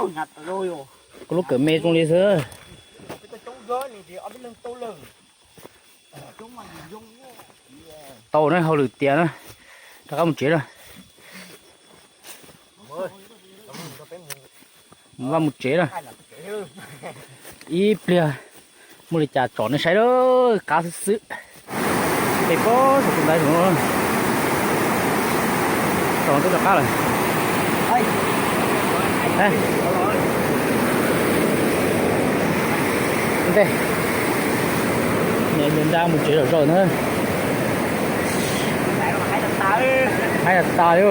Kuv lub kawm me zoo li xwb. Tau na, hauj lwm tiav na, rov qab mus tsev na. Mus vaj mus tsev na. Ib pliag muaj li cas tsom nej saib lawm, qab xwb xwb. Pem pob saum tus ntaiv saum no, tsom twb rov qab lawm. Ntej, niam yawg nrab mus tsev zom zaws na. Haib tas tas li.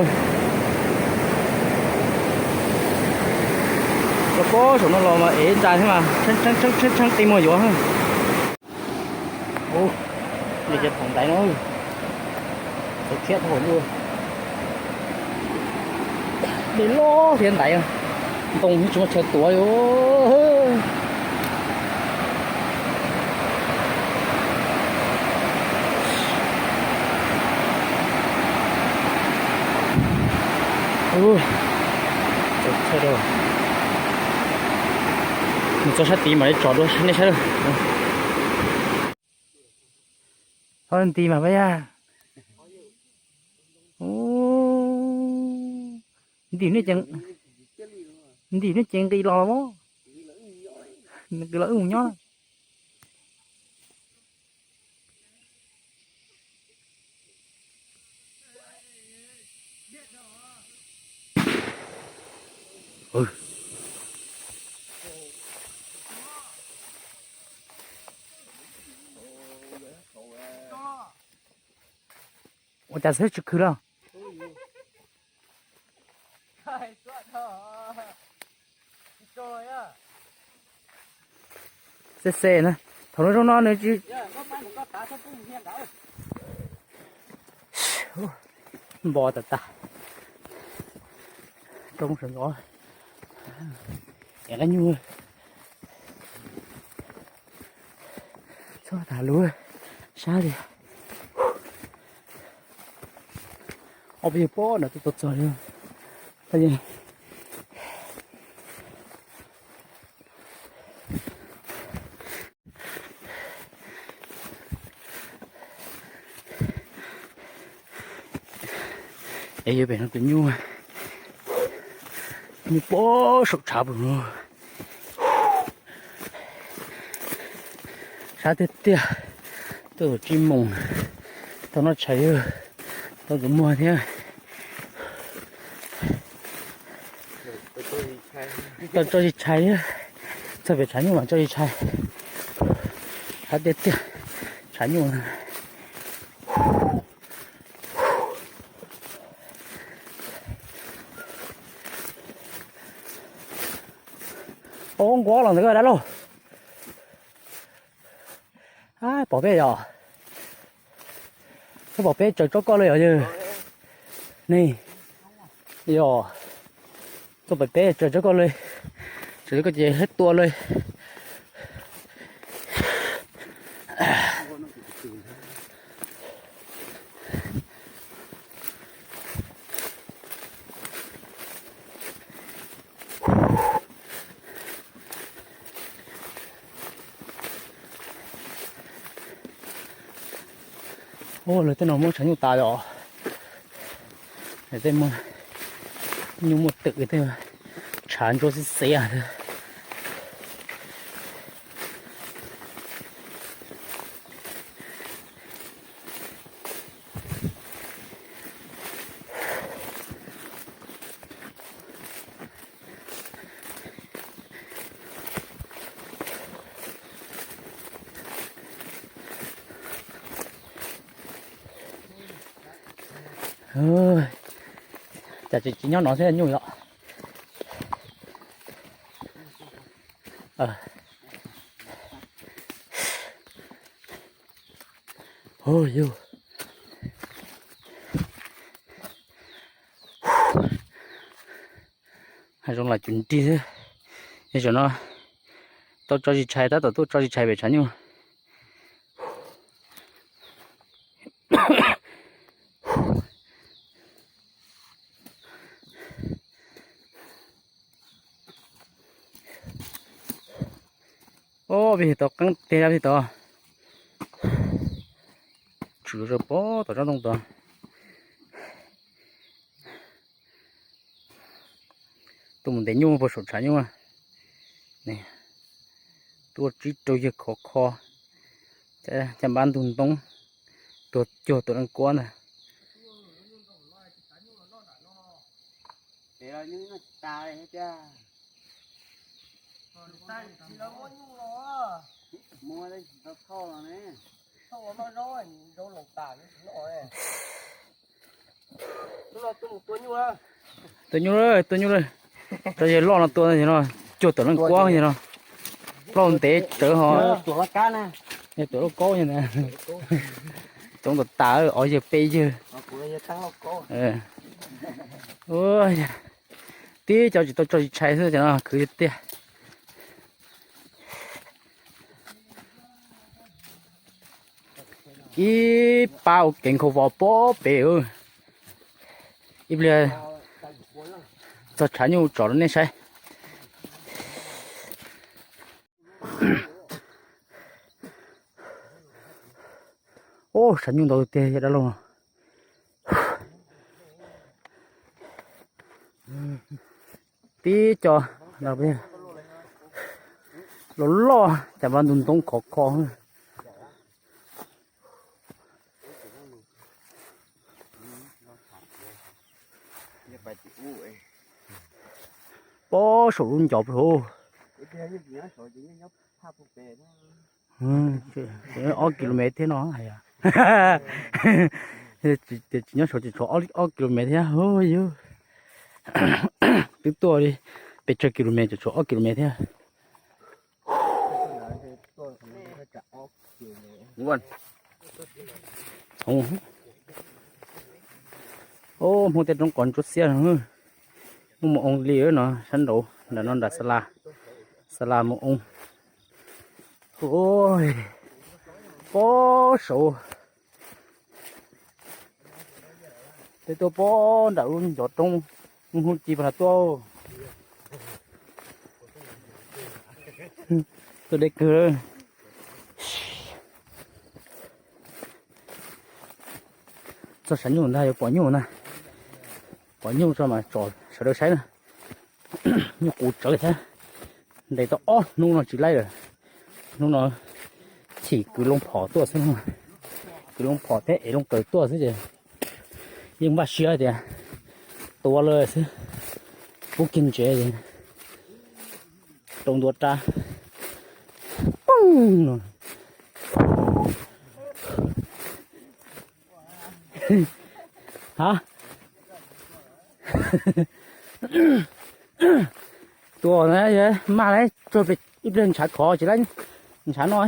Los pob saum no los mas ev ntsa thiab mas tshee tshee qi muag yuav. Ub, li cov thaum ntaiv no, txaus tshiab thaum luaj. Dej loj thiab ntaiv, ntoo tsis muaj chaw tuav li. Mus txog sab tid mam li tsom dua nej saib. Txhob nti mas pab yaj. Ntim nej, ntim nej ces nqis los los, nqis los wb mus nyob. Ua cas xwb tsis khwv los? Xe xe na, thaum no zoo no nws tsis npo tas tas. Roob sawv ntxov, es qab nyuj txhob tas lub sab li. Ob peb yawg pob no twb tau txog li. Es yog pem no tus nyuj, nyuj pob saum tshav pem no. Sab tiag tiag, tuaj tsib moos, tau noj tshais, tau tus muag thiab. Tau tso zis tshais thiab, txog pem tshav nyuj mas tso zis tshais. Sab tiag tiag, tshav nyuj. Ua nkuav los ntawd dab laug. Pom peb yom? Koj pom peb tsaws tsob koj li os yawg? Ne, yog, koj pom peb tsaws tsob koj li, tsaws tsob koj ces hleb tua li. Ua, lawv tej no muab tshav nyuj tas os. Lawv tej muaj nyuj muaj twm tej, tshav ntsuab xib xev. Cas tsis nyob no thiab nyuj yom? Yog, hav zoov los cuag nrig thiab. Yog zaum no tau tso zis tshais, tab tom tuaj tso zis tshais pem tshav nyuj. Ob peb tau qeeb tiag, peb tau tswm rau pem tom tsob ntoo tod. Tuaj mus ntes nyuj puag saum tshav nyuj. Tuaj tsib rau yawg khov kho, caj npab ntug ntoo, tuag cuag tuam leej kuab ntag. Tua nyuj lawm, tua nyuj lawm. Tso yawg loj no tua no, cuag tuam leej kuab no. Plaub ntev tsawv ho. Tuam lauj kaub, coob tas tas, ob yawg peb yawg. Tib co tsis tau tso tsis tshais xwb ces no khwv tiag tiag. Ib pab ua kev nkhaus vos pob pem. Ib pliag txog tshav nyuj tsom rau nej saib. Ub, tshav nyuj ntau tiag dab laug no. Tib co los loj, cas npab ntug ntoo khov kho. Pob saum lub ncov hauv. Ob kilomev thiab no hais. Tsis nyob saud ces tshuav ob kilomev thiab. Twb tuaj li pes tsawg kilomev ces tshuav ob kilomev thiab. Hmoob tej roob qos ntsuab xiab no, muaj mus oo li no sab nraud, nram no nram xa la, xa la mus oo. Pob saud. Tej tuaj pob nram lub ncov roob, hnub ci pas tuaj. Tuaj deb kawg. Txog tshav nyuj ntag, yuav pom nyuj na. Pom nyuj tso mas tsom sawv daws saib na. Nyuj qus tsawv thiab. Ntes tau ob hnub no tsis laib lawm. Hnub no chim kwv loo phom tuaj xwb. Kwv loo phom thiab ev loo kaws tuaj xwb ces yeej npaj siab tias tua lawm xwb. Pub kiag ntsev ces rau ntua rab poog no. Ha, tua na, maj lawm, tsuag pem ib pliag ntshav khov tsis laib ntshav no.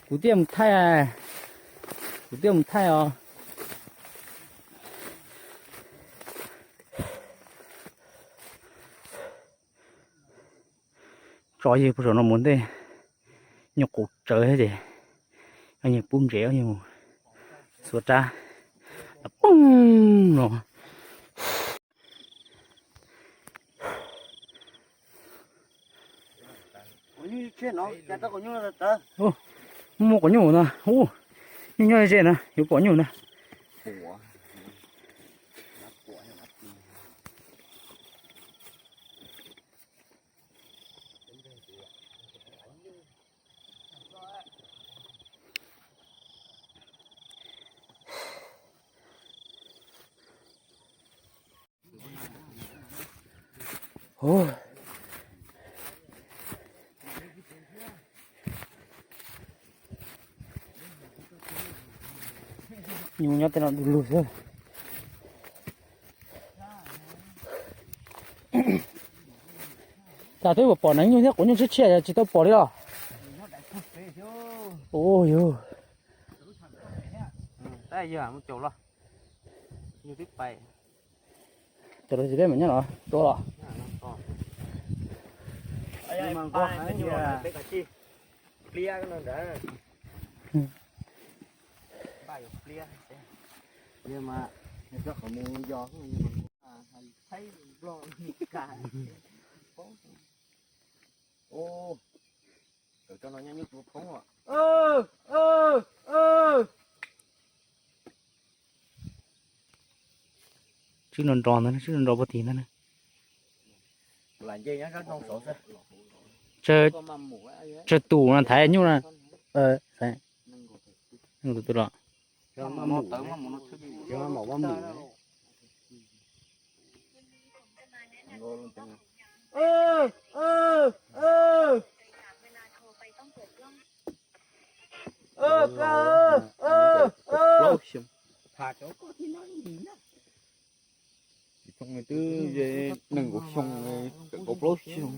Kuv thiaj mus thaij, kuv thiaj mus thaij os. Tso yawg puag saum no mus ntej, nyuj qus tsawv thiab ces yawg pub ntsev yawg mus xuas rab poog no. Muaj quav nyuj na, ub, nyuj nyob ze na, yuav pom nyuj na. Nyuj nyob tej no du lug xwb. Cas twb pom neev nyuj thiab quav nyuj tshiab tshiab tsis tau pom li os. Ua yog Cov los tsis peb mam nyob no tua los. Ub, tawm tso no nyob nyuj tua phoob os. Tswb nro nro ntag, tswb nro nro puag tim ntag. Tsawg tus no thaiv nyuj na? Tus twg los? Tsis thooj twb ze nees nkaum xyoo, kaum plaub xyoo.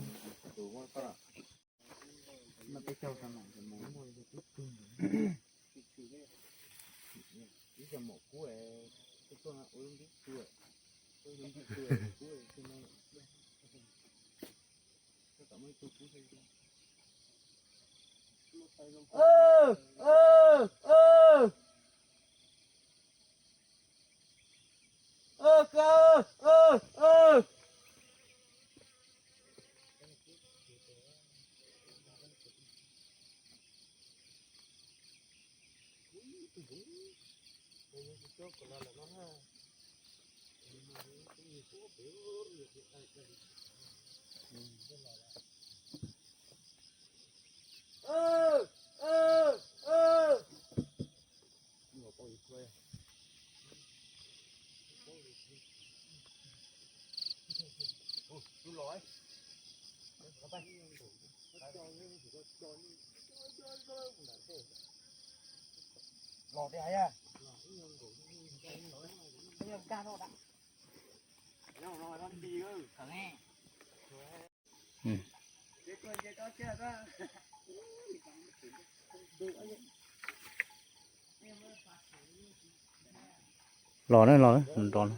Los na, los na, nrov na.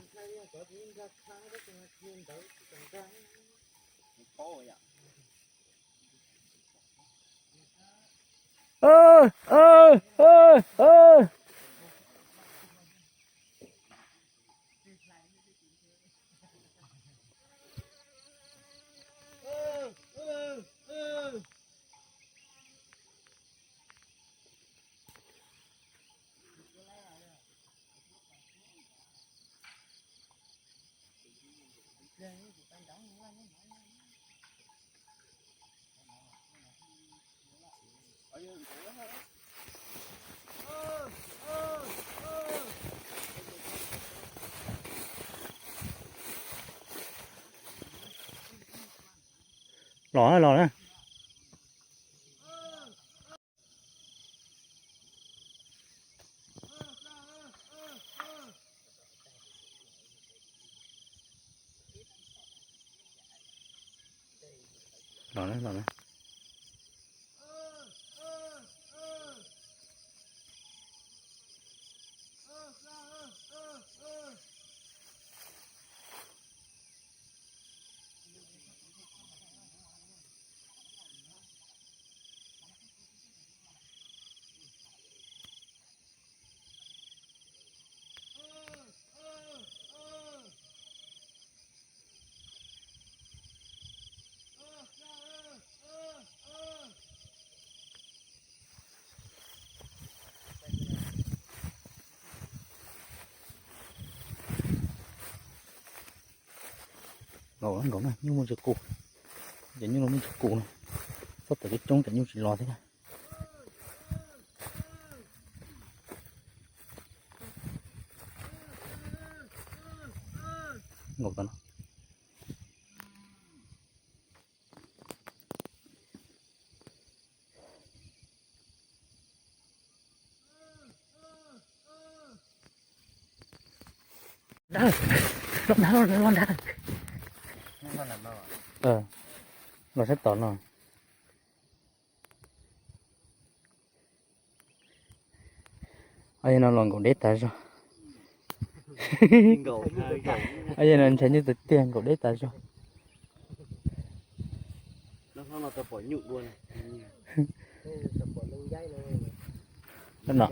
Los los na. Los na, los na. Nkaum nkaum na, nyuj muaj ntsis qus. Ces nyuj no muaj ntsis qus na, txhob tawm coob coob ces nyuj tsis los thiab na. Nkaum tau no. Los sab tom no. Yog no los nkaum deb tas zog. Yog no ntshai nyuj tiag tiag, nkaum deb tas zog. No.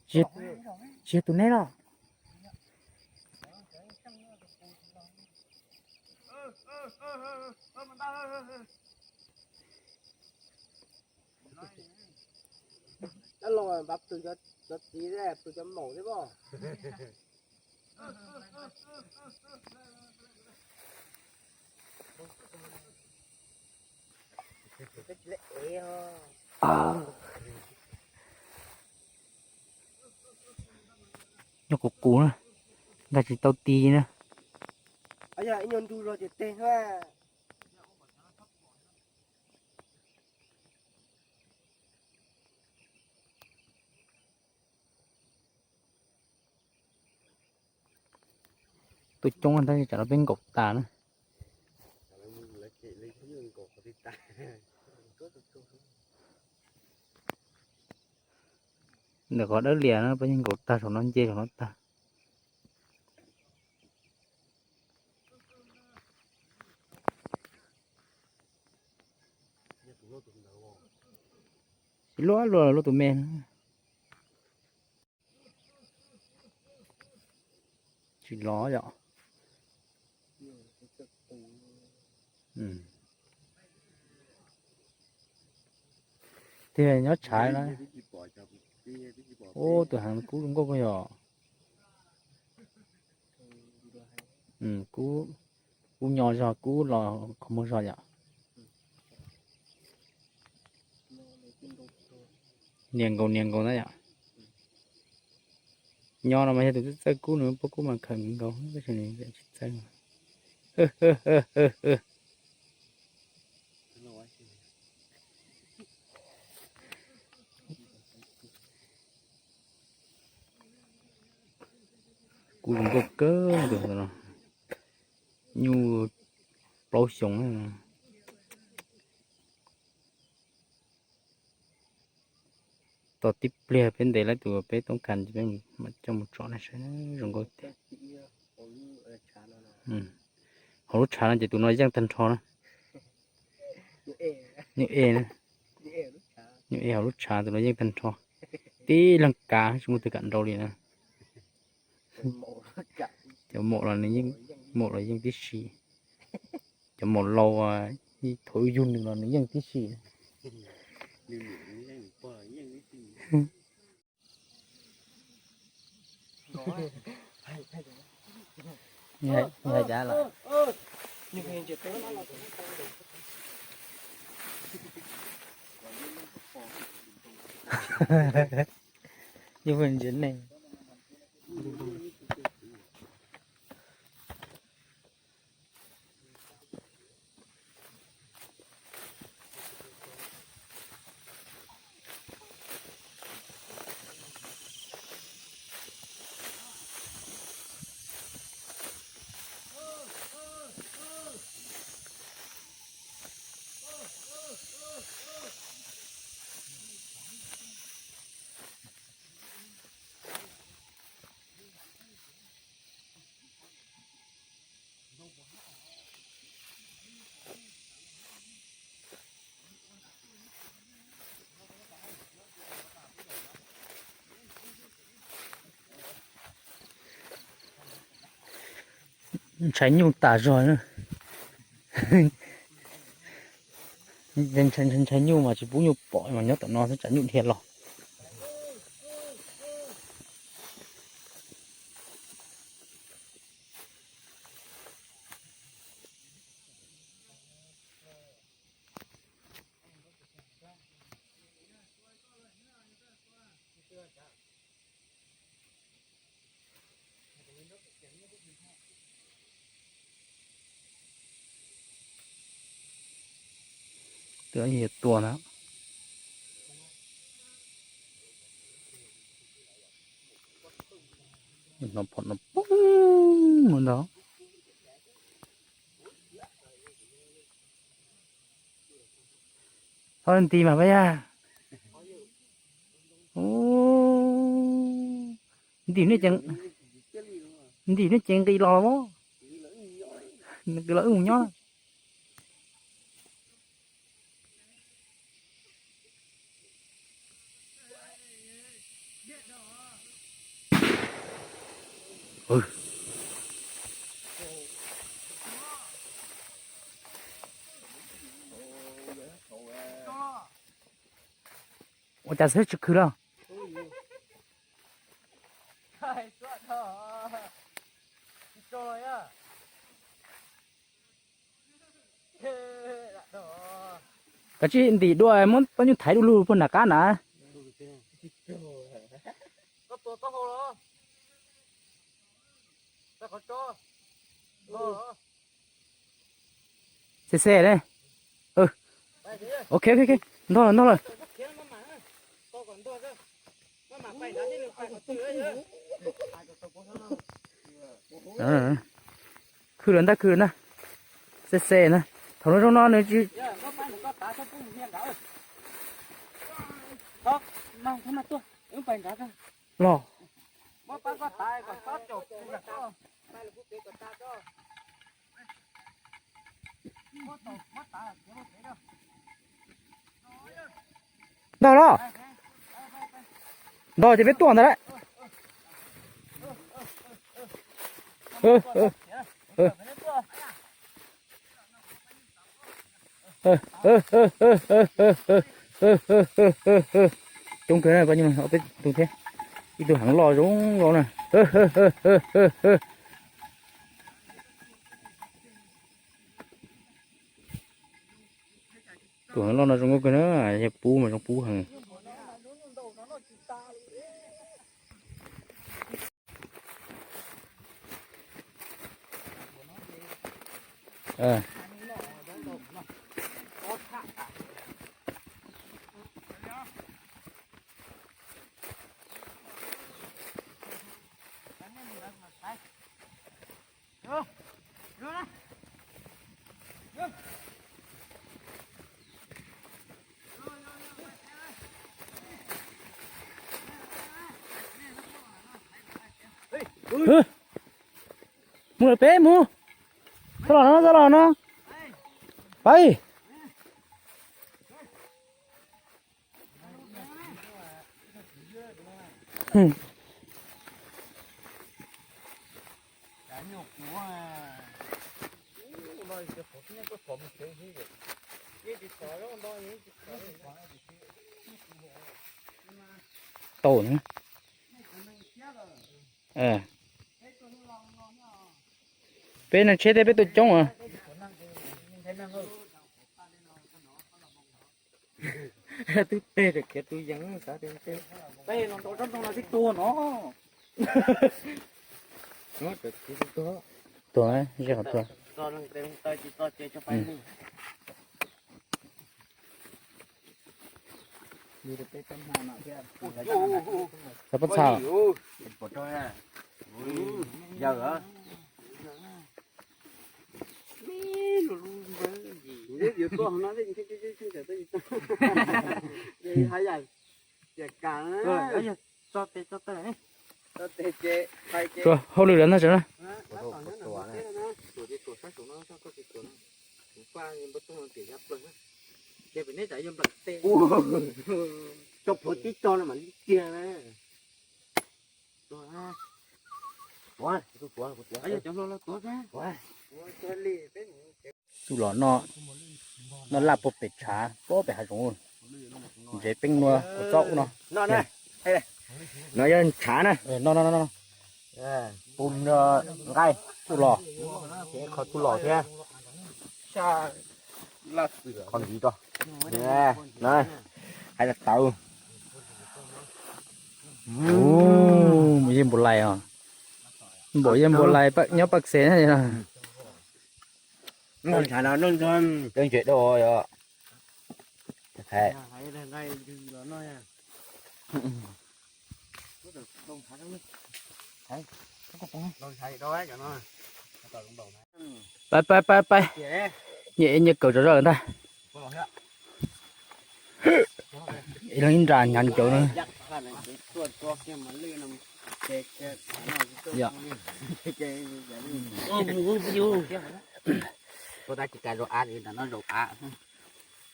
Tsis, tsis yog tus neb los? Cov los npaj pw cov txiv, pw cov maum thiab pob. Nyob qus qus na, nkag tsis tau ti na. Ib nyuag ntu zog ces teg na. Tuaj coob tab sis tsam no peb nkaum tas na. Ntawm qhov dawb lias na peb yeej nkaum tag saum no, nce saum no tag. Tsis luaj luaj luaj tus me. Tsis los yom. Tiag nyob tshav na. Ub, tus heev kub zoo nkauj kawg yom. Kub, kub nyo zog, kub los qhov muag zog yom. Nias nkaus nias nkaus na yom. Nyo no mas yog tus txawj txawj kub, nws pub kub mas khawm nkaus, tab sis nws tsis txawj. Kub zoo nkauj kawg tus no, nyuj plaub xyoos na. Tos tib pliag peb ntes lawm tus peb toob kas ces peb mam coj mus tsom na saib zoo nkauj tiag. Hauv lub tshav no ces tus no yeej tag nrho na. Nyuj e na. Nyuj e hauv lub tshav tus no yeej tag nrho. Tib leeg kav tsis muaj twg kam nrau li na. Cov maum los nws yeej, maum los yeej tib si. Cov maum laus thaum wb yug nws los nws yeej tib si. Yus ntsia neeg. Ntshai nyuj tas zog. Ntshai nyuj mas tsis pub nyuj pom mas nyob tom no xwb tsam nyuj dhia los. Twb yog tua na. No pom no poob ntag. Txhob nti mas pab yaj. Ntim nej ces, ntim nej ces nqis los os. Nqis los wb mus nyob. Ua, ua cas xwb tsis khwv los? Kav tsij ntim dua muab pab nyuj thaiv du lug puag nram qab na. Xe xe ne. Ok, ok, ok. Ntog lawm, ntog lawm. Khwb lawm ntag, khwb lawm ntag. Xe xe na. Thaum no zoo no nws tsis los. Ntog los, ntog ces peb tuaj ntag lauj. Coob kawg na, peb tus thiab. Ib tug heev loj zoo los na. Tus heev loj no zoo nkauj kawg na, yog pub mas zoo pub heev. Mus lawm peb mus. Txhob los no, txhob los no. Pab. Tau. Peb neeg tsheb thiab peb tuaj coob as. Twb peb khiav tus yees, peb no nrau tsob ntoo no twb tuag no. Tuag, zej qhov tuag. Xav pob txha. Tsuas hauj lwm lawm ntag tsev na. Tus los no, noj laj puag pem tshav puag pem hav zoov, ntsev peeb nua ua txob ub no. No yog tshav na. No no no no. Tus nqaij txuj los, qhov txuj los thiab. Qhov ntxiv rau. No, hais tawv. Mus yeej npaum lais os. Npaum yeej npaum lais nyob Paj Xes na. Noj tshav no, noj ntses dau yom. Pab pab pab pab, nyias nyias kawm zom zaws ntag. Ib leeg ib nra hnyav cawv na.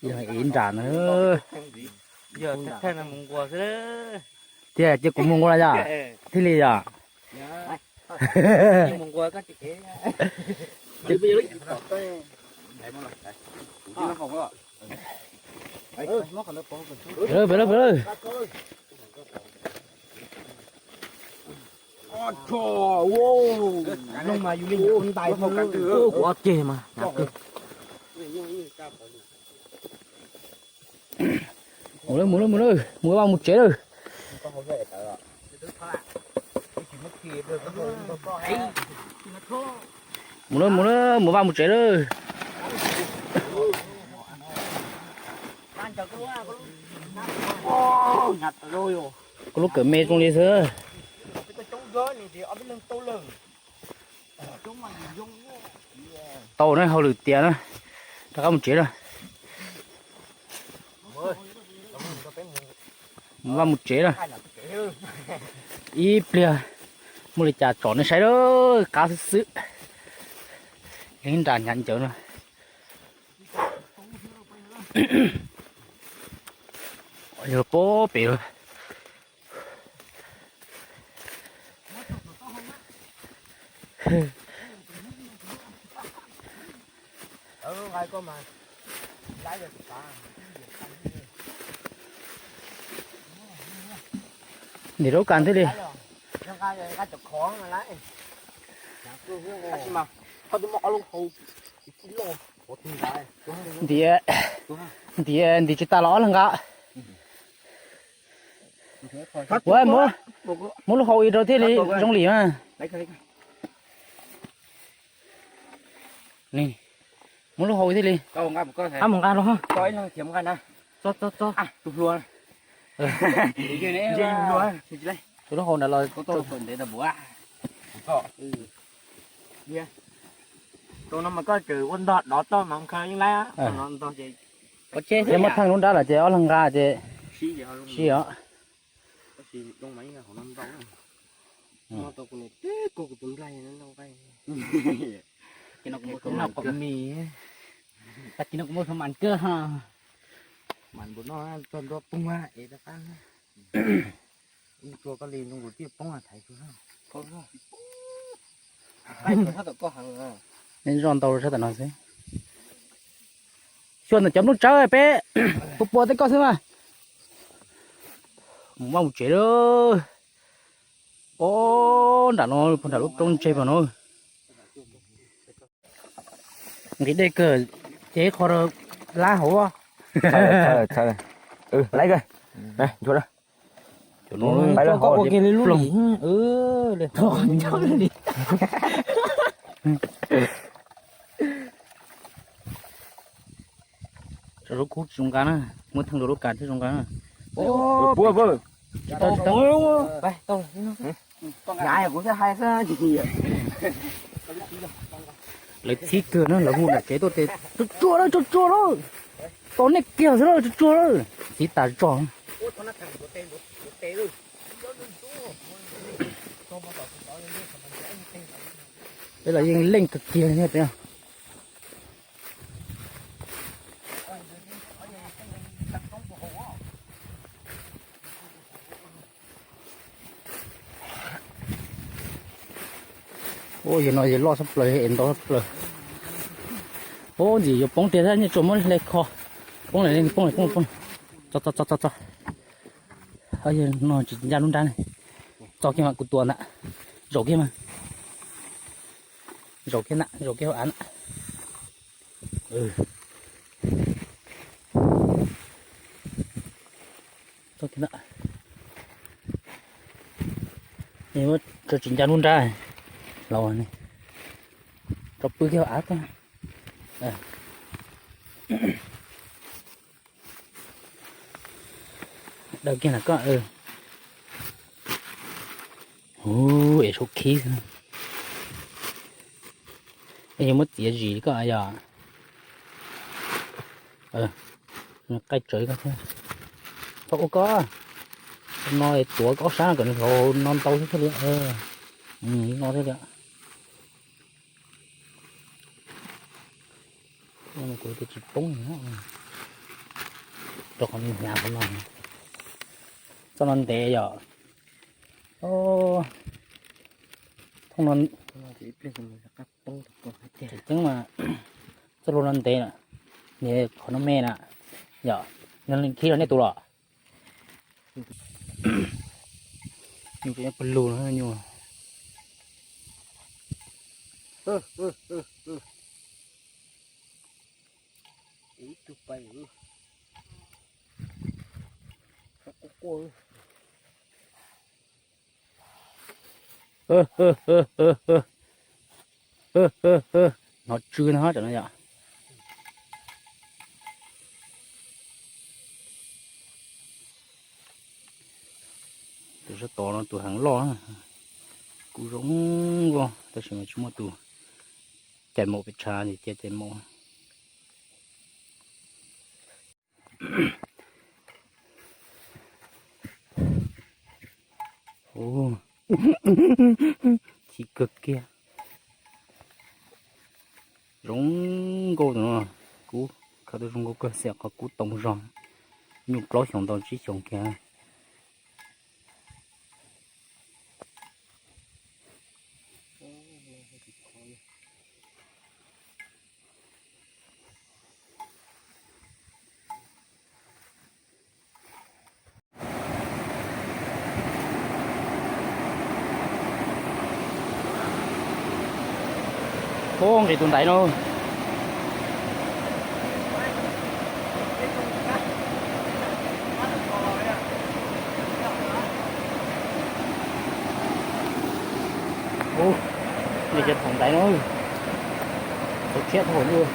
Ib leeg ib nra na. Tiag, cia kuv mus nqua na yom. Thiaj li yom. Mus nquag koj tsis kev. Pem lawm, pem lawm, pem lawm. Ob ceg mas. Mus lawm, mus lawm, mus lawm, mus vaj mus tsev lawm. Mus lawm, mus lawm, mus vaj mus tsev lawm. Koj lub kawm me zoo li xwb. Tau na, hauj lwm tiav na, rov qab mus tsev na. Mus vaj mus tsev na. Ib pliag muaj li cas tsom nej saib lawm, qab xwb xwb. Yeej nram hnyav ncawv no. Yog pem lawm. Ntim rau lub kas thiaj li. Ntim, ntim, ntim tsis tas los ob leeg nqa. Ua, muab lub hau ib rau thiaj li zoo li mas. Muab lub hau ib thiaj li. Ab, mus nqa los. Tus lub hau ntawd los. Tus no mas koj tseem ua ntog dov toj mas kha yeej laib. Ces muab theej lub nrab los ces ob leeg nqa ces sib os. Tag kis no kuv muaj mas kawg ha. Mas npaum no txog ntua poob es rov qab. Ib tsuas koj li zoo nkaus tiaj poob thaiv tsuas. Neb zoj ntau sab tom no xwb. Xyuas ntawm cov nplooj tsawb peb puas puas tej koj xwb mas. Mus vaj mus tsev lawm. Ob, nram no, nram lub roob ntseg pam no. Nqhis dej kawg, ces qho rau lab hauv. Laib kawg. Rau lub kub tsis zoo nqa na, muab theej rau lub kas thiaj zoo nqa na. Tsis tau, tsis tau. Lawv txhib kawg na, lawv hu nram tsev tuaj ces tsuag tsuag lawm, tsuag tsuag lawm. Tos nej kiag xwb lawm, tsuag tsuag lawm. Txhib tas zog. Peb los yeej leej kawg kiag li thiab. Ua yog no yog loj tshaj plaws es ntau tshaj plaws. Ua ntxim yuav poob tiag, nej tsuas muab hle kho. Poob lawm, poob lawm, poob lawm, poob lawm. Txo, txo, txo, txo, txo. Yog no tsis ncaj lub nrab ne. Txo kiag mas kuv tua ntag. Zaum kiag mas. Zaum kiag ntag, zaum kiag hauv av ntag. Txo kiag ntag. Tso tsis ncaj lub nrab. Los tso pw kiag hauv av. Daws kiag na koj. Hu, es saum khib xwb. Es yog muab txiav zis koj yog. Qaij tsawv koj thiab. Thaum ua koj no tuav koj ob sab no kom nws hauv no ntau thiab thiaj li. No thiab li. Kuv tias tsis poob, rau qhov nws hnyav qhov no. Txoj no ntev yom. Hoob no tseem ceeb mas txoj hlua no ntev na, niag qhov no me na, yog nws khib rau nej tus los. Nyuj pawg lug no nyuj. Ib tug pais. Hnov tsw no tam no yom. Tus sab tod no tus heev loj, kuv zoo nkauj tab sis mas tsis muaj tus cais maum pes tshav ces cia cais maum. Chim kawg kiag. Zoo nkauj tus no, kub khaws tau zoo nkauj kawg xwb qhov kub too zog, nyuj plaub xyoos ntau tsib xyoos kiag. Ub, nqis tus ntaiv no. Ub, nqis kiag thaum ntaiv no. Txaus thiab thaum ub.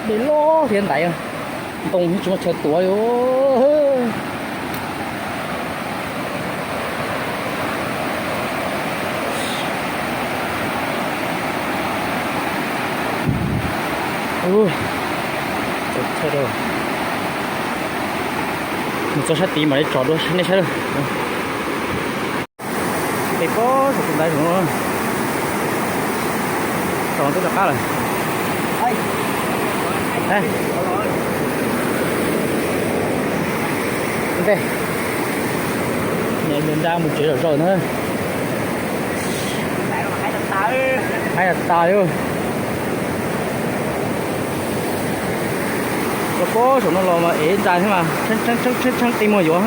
Dej loj thiab ntaiv, ntoo tsis muaj chaw tuav li. Mus txog sab tid mam li tsom dua nej saib. Pem pob saum tus ntaiv saum no, tsom twb rov qab lawm. Ntej, niam nrab mus tsev zom zaws na. Haib tas tas li. Los pob saum no los mas ev ntsa thiab mas tshee tshee qi muag yuav.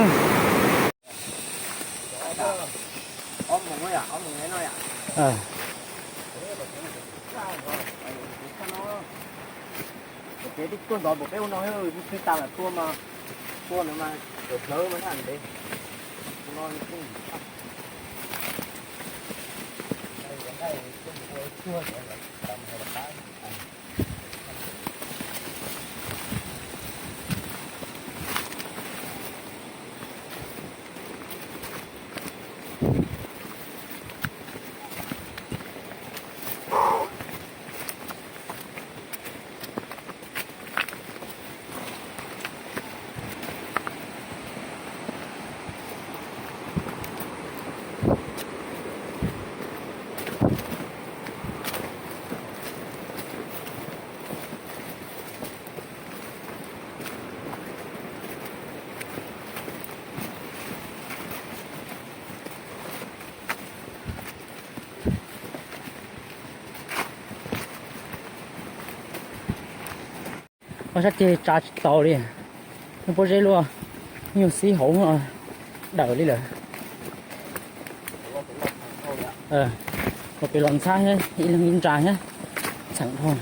Ces tij tuaj ntov npaum peb ua no, tus twg tas lawm tua mas, tua ntawd mas hlawv mas ntev. Ua sab ceg tsa tsis tau li, nyuag pob zeb luaj, nyuag xib hauv dawm li lawm. Los pem los ntxhab thiab ib leeg ib ntsa thiab, txheem dhau.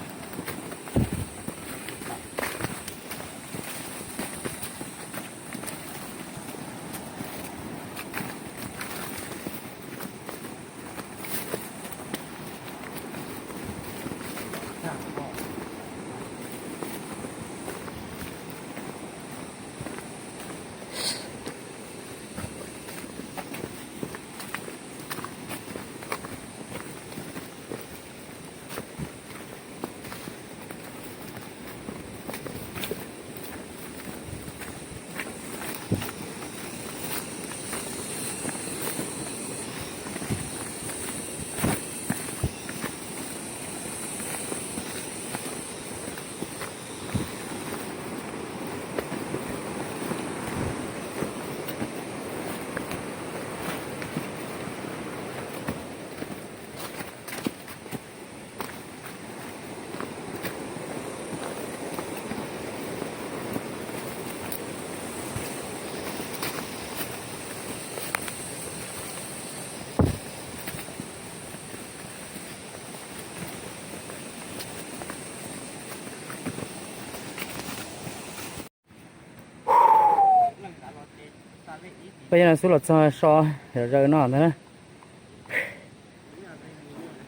Peb cov no xub los txog so zom zaws no ntag na.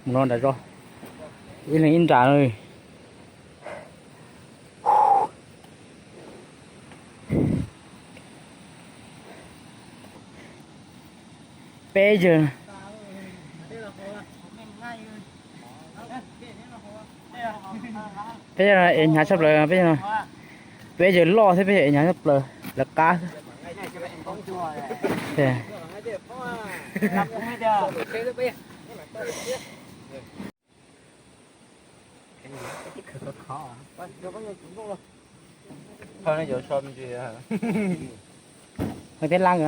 Mus no nram zos, ib leeg ib nram no. Peb yawg, peb yawg ev hnyav tshaj plaws, peb yawg, peb yawg loj thiab peb yawg ev hnyav tshaj plaws, lawv qab xwb. Ua teb laj.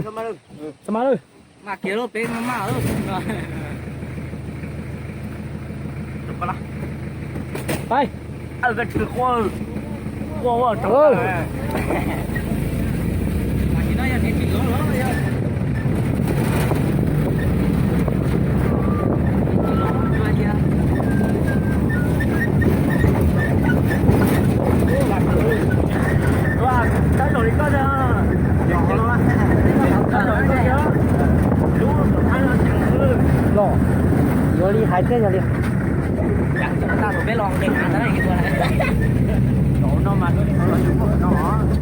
Txhob mas lawm. Mas kiag lub peb mas mas. Pais. Ua ua rau. Los, yuav li hais thiab yog li. Tau peb los ces hais ntawd no mas no.